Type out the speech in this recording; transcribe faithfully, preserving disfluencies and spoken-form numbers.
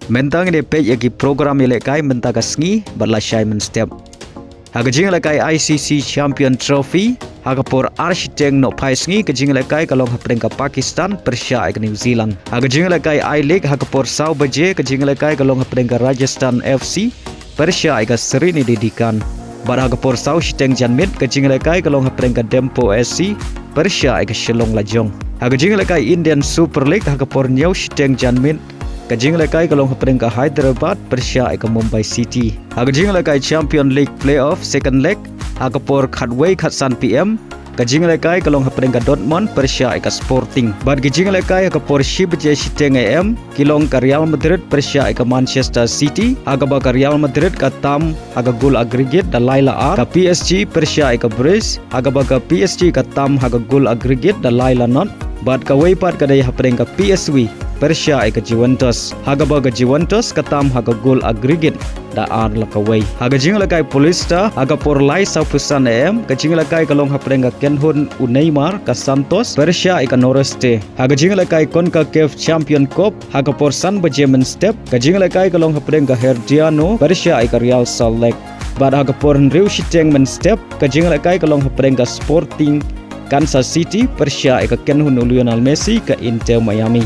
Mynta ngin ïa peit ïa ki program ïalehkai mynta ka sngi bad lashai mynstep. Ha ka jingïalehkai I C C Champion Trophy, ha ka por ar shiteng nohphai sngi, ka jingïalehkai ka long hapdeng ka Pakistan pyrshah ïa ka New Zealand. Ha ka jingïalehkai I-League, ha ka por saw baje, ka jingïalehkai ka long hapdeng ka Rajasthan F C pyrshah ïa ka Sreenidi Deccan. Bad ha ka por saw shiteng janmiet, ka jingïalehkai ka long hapdeng ka Dempo S C pyrshah ïa ka Shillong Lajong. Ha ka jingïalehkai Indian Super League, ha ka por hynñiew shiteng janmiet, ka jingïalehkai ka long hapdeng ka Hyderabad pyrshah ïa ka Mumbai City. Ha ka jingïalehkai Champion League Playoff Second Leg, ha ka por khatwei khatsan P M, ka jingïalehkai ka long hapdeng ka Dortmund pyrshah ïa ka Sporting. Bad ki jingïalehkai ha ka por shi baje shiteng A M ki long ka Real Madrid pyrshah ïa ka Manchester City, ha kaba ka Real Madrid ka tam ha ka gol aggregate da lai la ar, ka P S G pyrshah ïa ka Brest, ha kaba ka P S G ka tam ha ka gol aggregate da lai la nod, bad kawei pat ka dei hapdeng ka P S V pyrshah ïa ka Juventus, ha kaba ka Juventus ka tam ha ka gol aggregate da ar la kawei. Ha ka jingïalehkai Paulista, ha ka por lai sawphew san A M, ka jingïalehkai ka long hapdeng ka kynhun u Neymar ka Santos pyrshah ïa ka Noroeste. Ha ka jingïalehkai CONCACAF Champion Cup, ha ka por san baje mynstep, ka jingïalehkai ka long hapdeng ka Herediano pyrshah ïa ka Real Salt Lake. Bad ha ka por hynriew shiteng mynstep, ka jingïalehkai ka long hapdeng ka Sporting Kansas City pyrshah ïa ka kynhun u Lionel Messi ka Inter Miami.